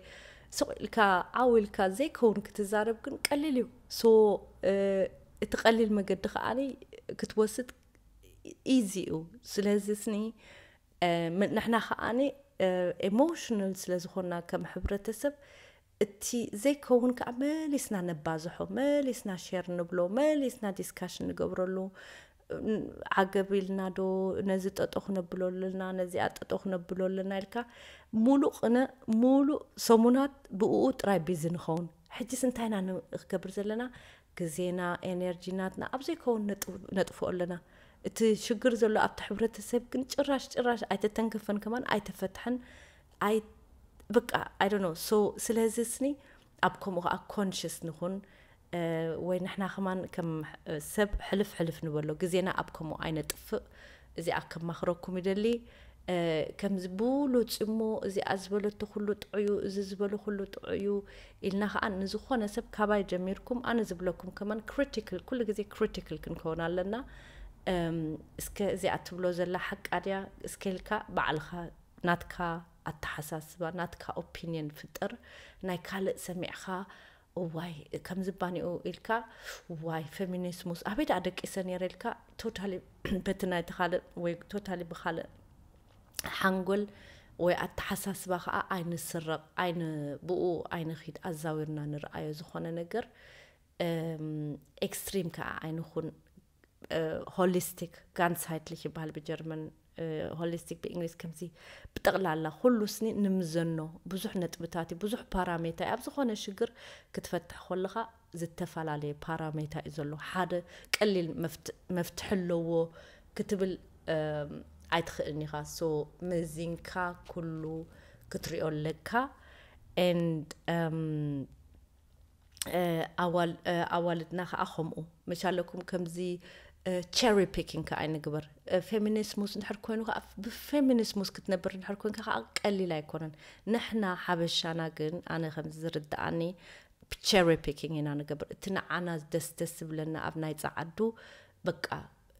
ስቕ ኢልካ ዓው ኢልካ ዘይከውን ክትዛረብ ግን ቀሊል እዩ ሶ እቲ ቀሊል መገዲ ከዓኒ ክትወስድ ኢዚ እዩ ስለዚ ስኒ ንሕና ከዓኒ ኤሞሽናል ስለ ዝኾንና ከም ሕብረተሰብ እቲ ዘይከውን ከዓ መሊስና ነባዝሖ መሊስና ሸር ንብሎ መሊስና ዲስካሽን ንገብረሉ ዓገብ ኢልና ዶ ነዚ ጠጦ ክነብሎ ኣለና ነዚኣ ጠጦ ክነብሎ ኣለና ኢልካ ሙሉእ ቅነ ሙሉእ ሰሙናት ብእኡ ጥራይ ቢዚ ንኸውን ሕጂስ እንታይ ኢና ክገብር ዘለና ግዜና ኤነርጂ ናትና ኣብ ዘይከውን ነጥፍኦ ኣለና እቲ ሽግር ዘሎ ኣብቲ ሕብረተሰብ ግን ጭራሽ ጭራሽ ኣይተተንከፈን ከማን ኣይተፈትሐን ኣይ በቃ ኣይ ዶንት ኖ ሶ ስለዚ ስኒ ኣብ ከምኡ ከዓ ኮንሽስ ንኹን ወይ ንሕና ከማን ከም ሰብ ሕልፍ ሕልፍ ንበሎ ግዜና ኣብ ከምኡ ኣይነጥፍእ እዚኣ ከማኽረኩም ይደሊ ከምዚ ብሉፅ እሞ እዚኣ ዝበለቶ ኩሉ ጥዑዩ፣ እዚ ዝበሎ ኩሉ ጥዑዩ ኢልና ከዓ ንዝኾነ ሰብ ካባይ ጀሚርኩም፣ ኣነ ዝብለኩም ከማን ክሪቲካል፣ ኩሉ ግዜ ክሪቲካል ክንከውን ኣለና። እስከ እዚኣ ትብሎ ዘላ ሓቃ ድያ እስከ ኢልካ ባዕልኻ ናትካ ኣተሓሳስባ፣ ናትካ ኦፒኒየን ፍጥር። ናይ ካልእ ሰሚዕካ እዋይ ከምዚ ባኒኡ ኢልካ፣ ዋይ ፌሚኒስሙስ ኣበይ ደኣ ደቂሰ ነይረ ኢልካ ቶታሊ በቲ ናይቲ ካልእ ወይ ቶታሊ ብኻልእ ሓንጎል ወይ ኣተሓሳስባ ከዓ ኣይንስረቕ፣ ኣይን-፣ ብኡ ኣይንኺድ፣ ኣዛዊርና ንርኣዮ ዝኾነ ነገር። ኤክስትሪም ከዓ ኣይንኹን። ሆሊስቲክ ጋንሳይትሊክ ይበሃል ብጀርመን፣ ሆሊስቲክ ብእንግሊዝ። ከምዚ ብጠቕላላ ኩሉ ስኒ ንምዘኖ ብዙሕ ነጥብታት እዩ፣ ብዙሕ ፓራሜታ እዩ። ኣብ ዝኾነ ሽግር ክትፈትሕ ከለኻ ዝተፈላለየ ፓራሜታ እዩ ዘሎ። ሓደ ቀሊል መፍት-፣ መፍትሒ ኣለዎ ክትብል ኣይትኽእልን ኢኻ። ሶ መዚንካ ኩሉ ክትሪኦ ኣለካ። And ኣዋልድና ከዓ ከምኡ መሻለኩም። ከምዚ ቸሪ ፒኪንግ ከዓ ኣይንግበር። ፌሚኒስሙስ እንድሕር ኮይኑ ከዓ ብፌሚኒስሙስ ክትነብር እንድሕር ኮይንካ ከዓ ቀሊል ኣይኮነን። ንሕና ሓበሻና ግን ኣነ ከምዚ ዝርድኣኒ ቸሪ ፒኪንግ ኢና ንገብር። እቲ ንዓና ደስ ደስ ዝብለና ኣብ ናይ ጸዓዱ በቃ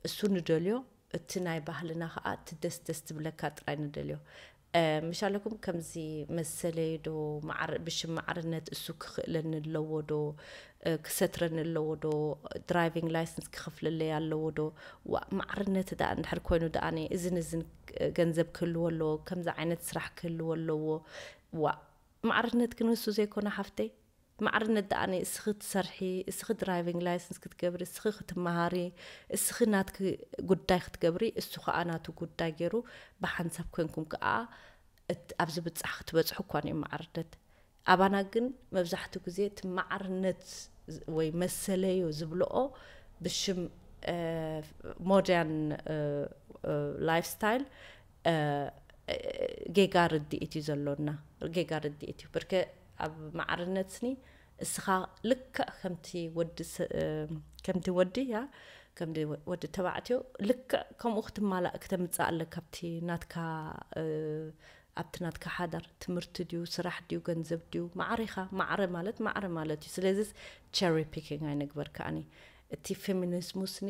እሱ ንደልዮ፣ እቲ ናይ ባህልና ከዓ እቲ ደስ ደስ ትብለካ ጥራይ ንደልዮ። ምሻለኩም ከምዚ መሰለይ ዶ ማዕረ-፣ ብሽም ማዕርነት እሱ ክኽእለኒ ኣለዎ ዶ፣ ክሰትረኒ ኣለዎ ዶ፣ ድራይቪንግ ላይሰንስ ክኸፍለለይ ኣለዎ ዶ? ዋ ማዕርነት ደኣ እንድሕር ኮይኑ ደኣኒ እዝን እዝን ገንዘብ ክህልዎ ኣለዎ፣ ከምዚ ዓይነት ስራሕ ክህልዎ ኣለዎ። ዋ ማዕርነት ግን ንሱ ዘይኮነ ሓፍተይ፣ ማዕርነት ደኣኒ እስኺ ትሰርሒ፣ እስኺ ድራይቪንግ ላይሰንስ ክትገብሪ፣ እስኺ ክትመሃሪ፣ እስኺ ናትኪ ጉዳይ ክትገብሪ፣ እሱ ኸኣ ናቱ ጉዳይ ገይሩ ብሓንሳብ ኮንኩም ከኣ እት-፣ ኣብ ዝብጻሕ ክትበጽሑ እኳ እዩ ማዕርነት። ኣባና ግን መብዛሕትኡ ግዜ እቲ ማዕርነት ዝ-፣ ወይ መሰለዮ ዝብልኦ ብሽም፣ እ፣ ሞደርን፣ እ፣ እ፣ ላይፍ ስታይል፣ እ፣ እ፣ ጌጋ ርድኢት እዩ ዘሎና። ጌጋ ርድኢት እዩ። ብርከ ኣብ ማዕርነት ስኒ እስኻ ልክዕ ከምቲ ወዲ ስ-፣ እ፣ ከምቲ ወዲ፣ ያ፣ ከምቲ ወ-፣ ወዲ ተባዕትዮ ልክዕ ከምኡ ክትማላእ ክተምጽእ ኣለካ። ኣብቲ ናትካ፣ እ፣ ኣብቲ ናትካ ሓዳር ትምህርቲ ድዩ፣ ስራሕ ድዩ፣ ገንዘብ ድዩ፣ ማዕረ ኢኻ። ማዕረ ማለት ማዕረ ማለት እዩ። ስለዚስ ቸሪ ፒኪንግ ኣይንግበር ከኣኒ። እቲ ፌሚኒዝም ስኒ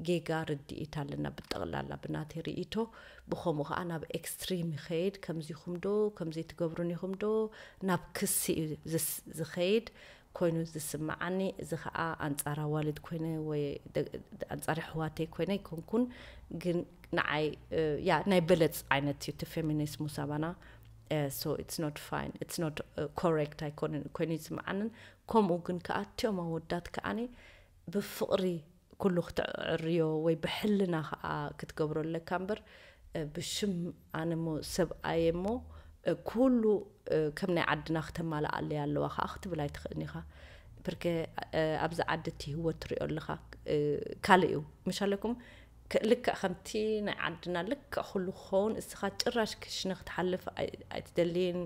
ጌጋ ርድኢት ኣለና ብጠቕላላ ብናተይ ርእይቶ። ብኸምኡ ኸዓ ናብ ኤክስትሪም ይኸይድ። ከምዚ ኢኹም ዶ፣ ከምዚ ትገብሩን ኢኹም ዶ፣ ናብ ክሲ እዩ ዝስ-፣ ዝኸይድ ኮይኑ ዝስምዓኒ። እዚ ኸዓ ኣንጻር ኣዋልድ ኮይነ ወይ ደ-፣ ኣንጻር ኣሕዋተይ ኮይነ ኣይኮንኩን፣ ግን ንዓይ፣ እ፣ ያ ናይ በለጽ ዓይነት እዩ እቲ ፌሚኒስት ሙሳባና። እ፣ so it's not fine, it's not፣ እ፣ correct ኣይኮነን ኮይኑ ይስምዓንን። ከምኡ ግን ከኣ እቲኦም ኣወዳት ከኣኒ ብፍቕሪ ኩሉ ክትዕርዮ ወይ ብሕልና ከኣ ክትገብሮ ኣለካ እምበር፣ እ፣ ብሽም ኣነ እሞ ሰብኣየ እሞ፣ እ፣ ኩሉ፣ እ፣ ከም ናይ ዓድና ክተማልኣለይ ኣለዋ ከኣ ክትብል ኣይትኽእልን ኢኻ። ብርከ፣ እ፣ ኣብዚ ዓዲ እቲ ህይወት ትሪኦ ኣለኻ፣ እ፣ ካልእ እዩ። ምሽ ኣለኩም? ከ-፣ ልክዕ ከምቲ ናይ ዓድና ልክዕ ኩሉ ክኸውን እስኻ ጭራሽ ክሽነ ክትሓልፍ ኣይ-፣ ኣይትደልይን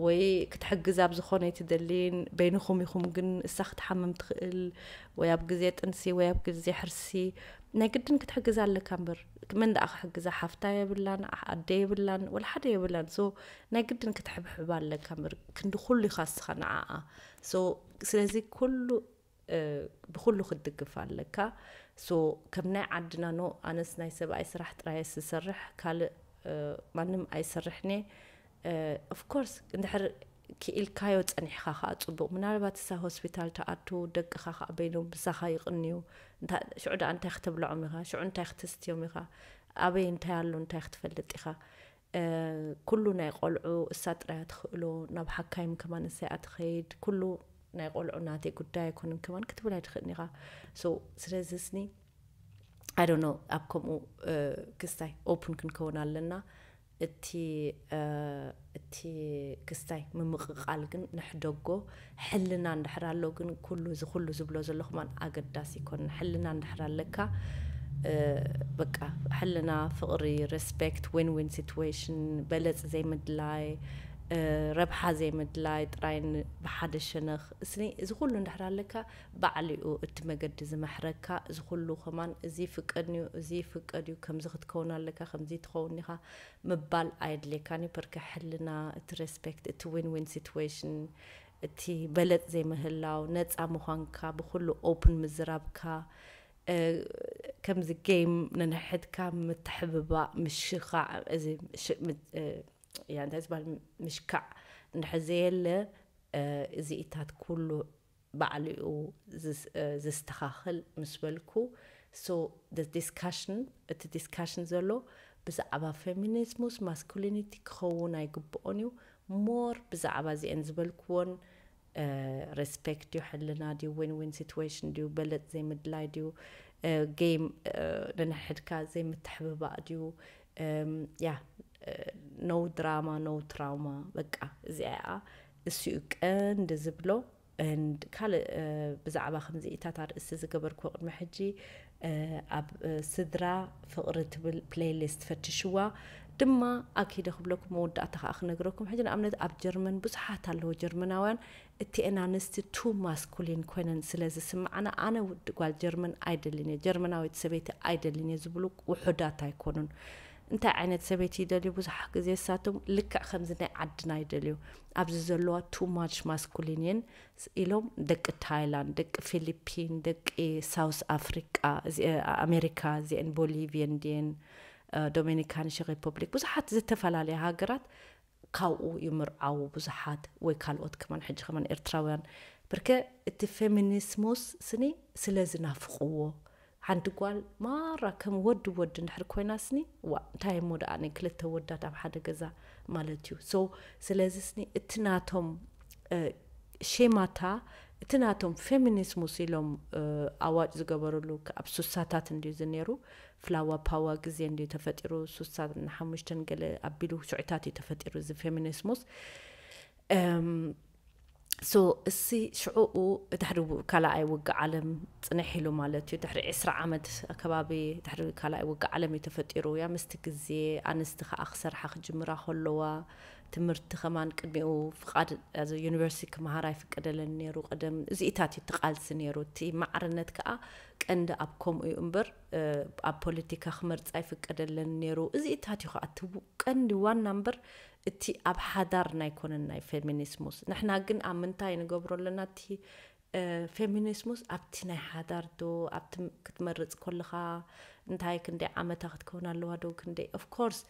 ወይ ክትሕግዝ ኣብ ዝኾነ ኣይትደልይን። በይንኹም ኢኹም ግን እሳ ክትሓምም ትኽእል ወይ ኣብ ግዜ ጥንሲ ወይ ኣብ ግዜ ሕርሲ ናይ ግድን ክትሕግዝ ኣለካ እምበር መን ደኣ ክሕግዛ? ሓፍታ የብላን፣ ኣሕ-፣ ኣደ የብላን፣ ወላ ሓደ የብላን። So ናይ ግድን ክትሕብሕብ ኣለካ እምበር ክንዲ ኩሉ ኢኻ እስኻ ንዓኣ። So ስለዚ ኩሉ እ፣ ብኹሉ ክትድግፍ ኣለካ። So ከም ናይ ዓድና ኖ ኣነስ ናይ ሰብኣይ ስራሕ ጥራይ ዝሰርሕ ካልእ፣ እ፣ ማንም ኣይሰርሕን እየ። እ፣ of course እንድሕር ክኢልካዮ ጸኒሕካ ከኣ ጽቡቕ። ምናልባት እሳ ሆስፒታል ትኣቱ፣ ደቅኻ ከኣ በይኖም ብሳኻ ይቕንዩ። እንታ-፣ ሽዑ ደኣ እንታይ ክተብልዖም ኢኻ? ሽዑ እንታይ ክተስትዮም ኢኻ? ኣበይ እንታይ ኣሎ እንታይ ክትፈልጥ ኢኻ? እ፣ ኩሉ ናይ ቆልዑ እሳ ጥራያ ትኽእሎ፣ ናብ ሓካይም ከማን እሳ እያ ትኸይድ። ኩሉ ናይ ቆልዑ ናተይ ጉዳይ ኣይኮነን ከማን ክትብል ኣይትኽእልን ኢኻ። So ስለዚ ስኒ I don't know፣ ኣብ ከምኡ፣ እ፣ ክስታይ ኦፕን ክንከውን ኣለና። እቲ፣ እ፣ እቲ ክስታይ ምምቕቓል ግን ንሕደጎ። ሕልና እንድሕር ኣሎ ግን ኩሉ እዚ ኩሉ ዝብሎ ዘሎ ከማን ኣገዳሲ ይኮን። ሕልና እንድሕር ኣለካ፣ እ፣ በቃ ሕልና፣ ፍቕሪ፣ ሬስፔክት፣ ዊን ዊን ሲትዌሽን፣ በለጽ ዘይምድላይ፣ ረብሓ ዘይምድላይ ጥራይ፣ ብሓደ ሸነኽ እስኒ እዚ ኩሉ እንድሕር ኣለካ፣ ባዕሊኡ እቲ መገዲ ዝመሕረካ፣ እዚ ኩሉ ከማን እዚ ፍቀድንዩ፣ እዚ ፍቀድዩ፣ ከምዚ ክትከውን ኣለካ፣ ከምዚ ትኸውን ኢኻ ምባል ኣየድልየካን እዩ። ፐርከ ሕልና፣ እቲ ሬስፔክት፣ እቲ ዊን ዊን ሲትዌሽን፣ እቲ በለጽ ዘይምህላው፣ ነጻ ምዃንካ፣ ብኩሉ ኦፕን ምዝራብካ፣ ከምዚ ጌም ነንሕድካ ምትሕብባእ፣ ምሽኻዕ፣ እዚ ያ እንታይ ዝበሃል፣ ምሽካዕ እንድሕር ዘየለ፣ እዚኢታት ኩሉ ባዕሊኡ ዝስተኻኽል ምስ በልኩ፣ so the discussion፣ እቲ ዲስካሽን ዘሎ ብዛዕባ ፌሚኒዝሙስ ማስኩሊኒቲ ክኸውን ኣይግብኦን እዩ። ሞር ብዛዕባ እዚአን ዝበልክዎን፣ ሬስፔክት ድዩ፣ ሕልና ድዩ፣ ዊን ዊን ሲትዌሽን ድዩ፣ በለጽ ዘይምድላይ ድዩ፣ ጌም ነንሕድካ ዘይምትሕብባእ ድዩ፣ ያ፣ no drama no trauma፣ በቃ እዚኣ እያ። እሱ እዩ ቀንዲ ዝብሎ። ካልእ ብዛዕባ ከምዚኢታት ኣርእስቲ ዝገበርክዎ ቅድሚ ሕጂ፣ ኣብ ስድራ ፍቕሪ ትብል ፕሌይሊስት ፈትሽዋ። ድማ ኣኪደ ክብለኩም፣ መወዳእታ ከዓ ክነግረኩም። ሕጂ ንኣብነት ኣብ ጀርመን ብዙሓት ኣለዎ ጀርመናውያን፣ እቲአን ኣንስቲ ቱ ማስኩሊን ኮይነን ስለ ዝስምዓና፣ ኣነ ውዲ ጓል ጀርመን ኣይደልን እየ፣ ጀርመናዊት ሰበይቲ ኣይደልን እየ ዝብሉ ውሑዳት ኣይኮኑን። እንታይ ዓይነት ሰበይቲ ይደልዩ? ብዙሕ ግዜ እሳቶም ልክዕ ከምዚ ናይ ዓድና ይደልዩ። ኣብዚ ዘለዋ ቱ ማች ማስኩሊን እየን ኢሎም፣ ደቂ ታይላንድ፣ ደቂ ፊሊፒን፣ ደቂ ሳውስ ኣፍሪቃ፣ ኣሜሪካ፣ እዚአን ቦሊቪየን ድየን፣ ዶሚኒካን ሪፐብሊክ፣ ብዙሓት ዝተፈላለያ ሃገራት ካብኡ ይምርዓዉ ብዙሓት፣ ወይ ካልኦት ከማን፣ ሕጂ ከማን ኤርትራውያን። ብርከ እቲ ፌሚኒስሙስ ስኒ ስለ ዝናፍቕዎ፣ ሓንቲ ጓል ማራ ከም ወዲ ወዲ እንድሕር ኮይና ስኒ፣ ዋ እንታይ እሞ ደኣ ናይ ክልተ ወዳት ኣብ ሓደ ገዛ ማለት እዩ። So ስለዚ ስኒ እቲ ናቶም ሼማታ፣ እቲ ናቶም ፌሚኒስሙስ ኢሎም ኣዋጅ ዝገበርሉ፣ ኣብ ሱሳታት እንድዩ ዝነይሩ። ፍላዋ ፓዋ ግዜ እንድዩ ተፈጢሩ፣ ሱሳ ሓሙሽተን ገለ ኣቢሉ ሽዑታት እዩ ተፈጢሩ እዚ ፌሚኒስሙስ። So እሲ ሽዑኡ ድሕሪ ካልኣይ ውግእ ዓለም ጽንሕ ኢሉ ማለት እዩ። ድሕሪ ዕስራ ዓመት ኣከባቢ ድሕሪ ካልኣይ ውግእ ዓለም እዩ ተፈጢሩ። ያ ምስቲ ግዜ ኣንስቲ ከኣ ክሰርሓ ክጅምራ ከለዋ፣ ትምህርቲ ከማን ቅድሚኡ ፍቓድ ዩኒቨርሲቲ ክመሃር ኣይፍቀደለን ነይሩ። ቀደም እዚኢታት እዩ እቲ ቃልሲ ነይሩ። እቲ ማዕርነት ከኣ ቀንዲ ኣብ ከምኡ እዩ እምበር፣ ኣብ ፖለቲካ ክመርጻ ኣይፍቀደለን ነይሩ። እዚኢታት እዩ ከኣ እቲ ቀንዲ ዋና እምበር፣ እቲ ኣብ ሓዳር ናይ ኮነን ናይ ፌሚኒስሙስ። ንሕና ግን ኣብ ምንታይ ንገብሮ ኣለና? እቲ ፌሚኒስሙስ ኣብቲ ናይ ሓዳር ዶ ኣብቲ ክትመርጽ ኮለኻ እንታይ ክንደይ ዓመታ ክትከውን ኣለዋ ዶ ክንደይ? ኦፍኮርስ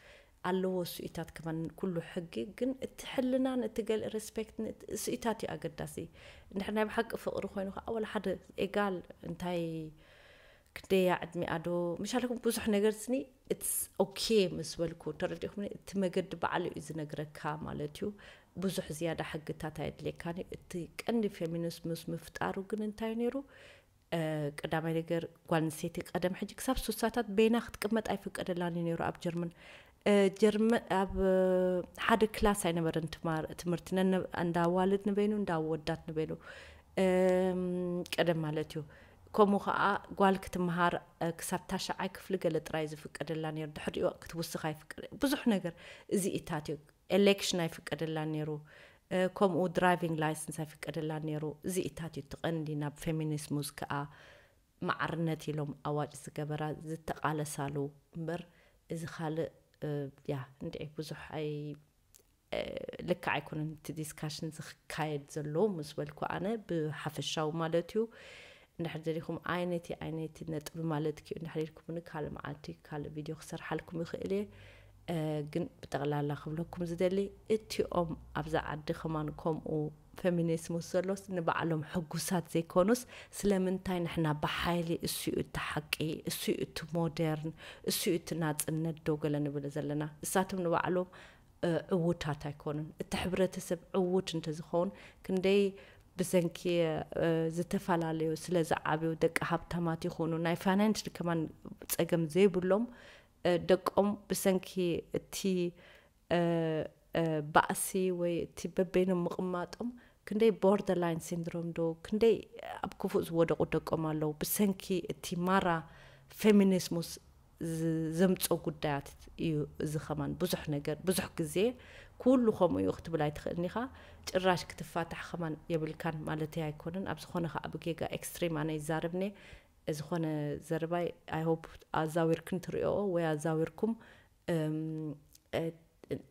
ኣለዎ እሱኢታት ከማን ኩሉ ሕጊ፣ ግን እቲ ሕልናን እቲ ገል ሬስፔክት እሱኢታት እዩ ኣገዳሲ። እንድሕር ናይ ብሓቂ ፍቕሪ ኮይኑ ከዓ ወላ ሓደ ኤጋል እንታይ ክንደያ ዕድሚኣ ዶ ምሻለኩም ብዙሕ ነገር ስኒ it's okay ምስ በልኩ ተረዲኹምኒ። እቲ መገዲ ባዕሉ እዩ ዝነግረካ ማለት እዩ። ብዙሕ ዝያዳ ሕግታት ኣየድልየካን እዩ። እቲ ቀንዲ ፌሚኒስት ምስ ምፍጣሩ ግን እንታይ ነይሩ? ቀዳማይ ነገር ጓል ኣንስተይቲ ቀደም ሕጂ ክሳብ ሱሳታት በይና ክትቅመጥ ኣይፍቀደላን እዩ ነይሩ ኣብ ጀርመን። ጀርመን ኣብ ሓደ ክላስ ኣይነበረን ትምህርቲ፣ እንዳ ኣዋልድ ንበይኑ እንዳ ኣወዳት ንበይኑ ቀደም ማለት እዩ። ከምኡ ከዓ ጓል ክትምሃር ክሳብ ታሽዓይ ክፍሊ ገለ ጥራይ ዝፍቀደላ ነይሩ። ድሕሪኡ ክትውስኽ ኣይፍቀደ ብዙሕ ነገር። እዚ ኢታት እዩ። ኤሌክሽን ኣይፍቀደላን ነይሩ። ከምኡ ድራይቪንግ ላይሰንስ ኣይፍቀደላን ነይሩ። እዚ ኢታት እዩ እቲ ቀንዲ ናብ ፌሚኒስት ሙዝ ከዓ ማዕርነት ኢሎም ኣዋጅ ዝገበራ ዝተቃለሳሉ እምበር እዚ ካልእ ያ እንድዒ ብዙሕ ኣይ ልክዕ ኣይኮነን እቲ ዲስካሽን ዝካየድ ዘሎ ምስ በልኩ ኣነ ብሓፈሻዊ ማለት እዩ። እንድሕር ደሊኹም ኣይነቲ ኣይነቲ ነጥቢ ማለት ክዩ እንድሕር ኢልኩምኒ ካልእ መዓልቲ ካልእ ቪድዮ ክሰርሓልኩም ይኽእል እየ። ግን ብጠቕላላ ክብለኩም ዝደሊ እቲኦም ኣብዛ ዓዲ ከማን ከምኡ ፌሚኒስት ምስ ዘሎስ ንባዕሎም ሕጉሳት ዘይኮኑስ ስለምንታይ ንሕና ብሓይሊ እሱዩ እቲ ሓቂ እሱዩ እቲ ሞደርን እሱዩ እቲ ናፅነት ዶ ገለ ንብል ዘለና እሳቶም ንባዕሎም ዕዉታት ኣይኮኑን። እቲ ሕብረተሰብ ዕዉት እንተዝኸውን ክንደይ ብሰንኪ ዝተፈላለዩ ስለ ዝዓብዩ ደቂ ሃብታማት ይኹኑ ናይ ፋይናንስ ከማን ፀገም ዘይብሎም ደቆም ብሰንኪ እቲ ባእሲ ወይ እቲ በበይኖም ምቕማጦም ክንደይ ቦርደርላይን ሲንድሮም ዶ ክንደይ ኣብ ክፉእ ዝወደቑ ደቆም ኣለዉ። ብሰንኪ እቲ ማራ ፌሚኒስሙስ ዘምጾ ጉዳያት እዩ። እዚ ከማን ብዙሕ ነገር ብዙሕ ግዜ ኩሉ ከምኡ እዩ ክትብል ኣይትኽእልን ኢኻ። ጭራሽ ክትፋታሕ ከማን የብልካን ማለተይ ኣይኮነን። ኣብ ዝኾነ ከዓ ብጌጋ ኤክስትሪም ኣነ ይዛረብኒ። ዝኾነ ዘረባይ I hope ኣዛዊርክን ትሪኦ ወይ ኣዛዊርኩም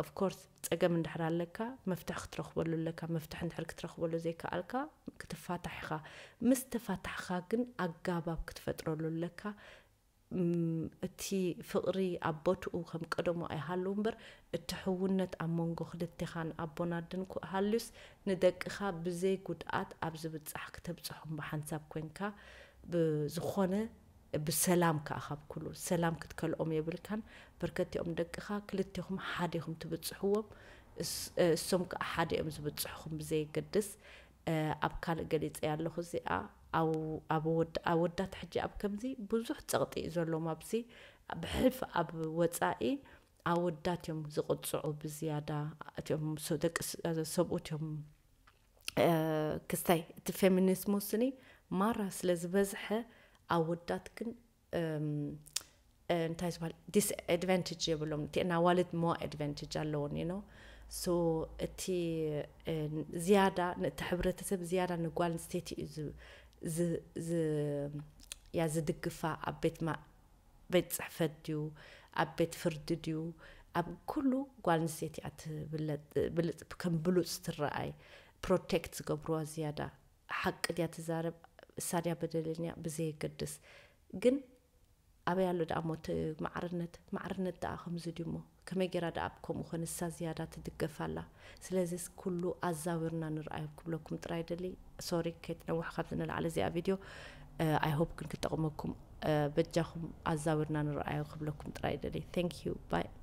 of course ጸገም እንድሕር ኣለካ መፍትሒ ክትረኽበሉ ኣለካ። መፍትሒ እንድሕር ክትረኽበሉ ዘይከኣልካ ክትፋታሕ ኢኻ። ምስ ተፋታሕኻ ግን ኣጋባብ ክትፈጥረሉ ኣለካ። እቲ ፍቕሪ ኣብ ቦትኡ ከም ቀደሙ ኣይሃሉ እምበር እቲ ሕውነት ኣብ መንጎ ክልቴኻን ኣቦን ኣደን ሃልዩስ ንደቅኻ ብዘይ ጉድኣት ኣብ ዝብጻሕ ክተብጽሖም ብሓንሳብ ኮንካ ብዝኾነ ብሰላም ከኣ ካብ ኩሉ ሰላም ክትከልኦም የብልካን። በርከቲኦም ደቅኻ ክልቴኹም ሓዲኹም ትብጽሕዎም። እሶም ከኣ ሓዲኦም ዝብጽሕኹም ብዘየገድስ ኣብ ካልእ ገሊጸ ኣለኹ እዚኣ ኣወዳት ሕጂ ኣብ ከምዚ ብዙሕ ጸቕጢ እዩ ዘሎም ኣብዚ ብሕልፊ ኣብ ወጻኢ ኣወዳት እዮም ዝቕጽዑ ብዝያዳ እቲኦም ደቂ ሰብኡት እዮም ክስታይ እቲ ፌሚኒዝም ውስኒ ማራ ስለ ዝበዝሐ ኣወዳት ግን እንታይ ዝበሃል ዲስኣድቫንቴጅ የብሎም። እቲ ኣዋልድ ሞ ኣድቫንቴጅ ኣለዎን ዩ ኖ። ሶ እቲ ዝያዳ እቲ ሕብረተሰብ ዝያዳ ንጓል ኣንስተይቲ እዩ ያ ዝድግፋ ኣብ ቤት ቤት ፅሕፈት ድዩ ኣብ ቤት ፍርዲ ድዩ ኣብ ኩሉ ጓል ኣንስተይቲ እያ ትብለጥ ብልፅ ከም ብሉፅ ትረኣይ። ፕሮቴክት ዝገብርዋ ዝያዳ ሓቂ ድያ ትዛረብ እሳ ድያ በደለኛ ብዘየገድስ ግን ኣበይ ኣሎ ደኣ ሞት ማዕርነት ማዕርነት ደኣ ከምዚ ድሞ ከመይ ገይራ ደኣ ከምኡ ኮነ እሳ ዝያዳ ትድገፍ ኣላ። ስለዚስ ኩሉ ኣዛዊርና ንርኣዮ ክብለኩም ጥራይ ደሊ። ሶሪ ከይትነውሕ ካብዚ ንላዕሊ እዚኣ ቪድዮ ኣይ ሆፕ ግን ክጠቕመኩም በጃኹም ኣዛዊርና ንርኣዮ ክብለኩም ጥራይ ደሊ። Thank you bye።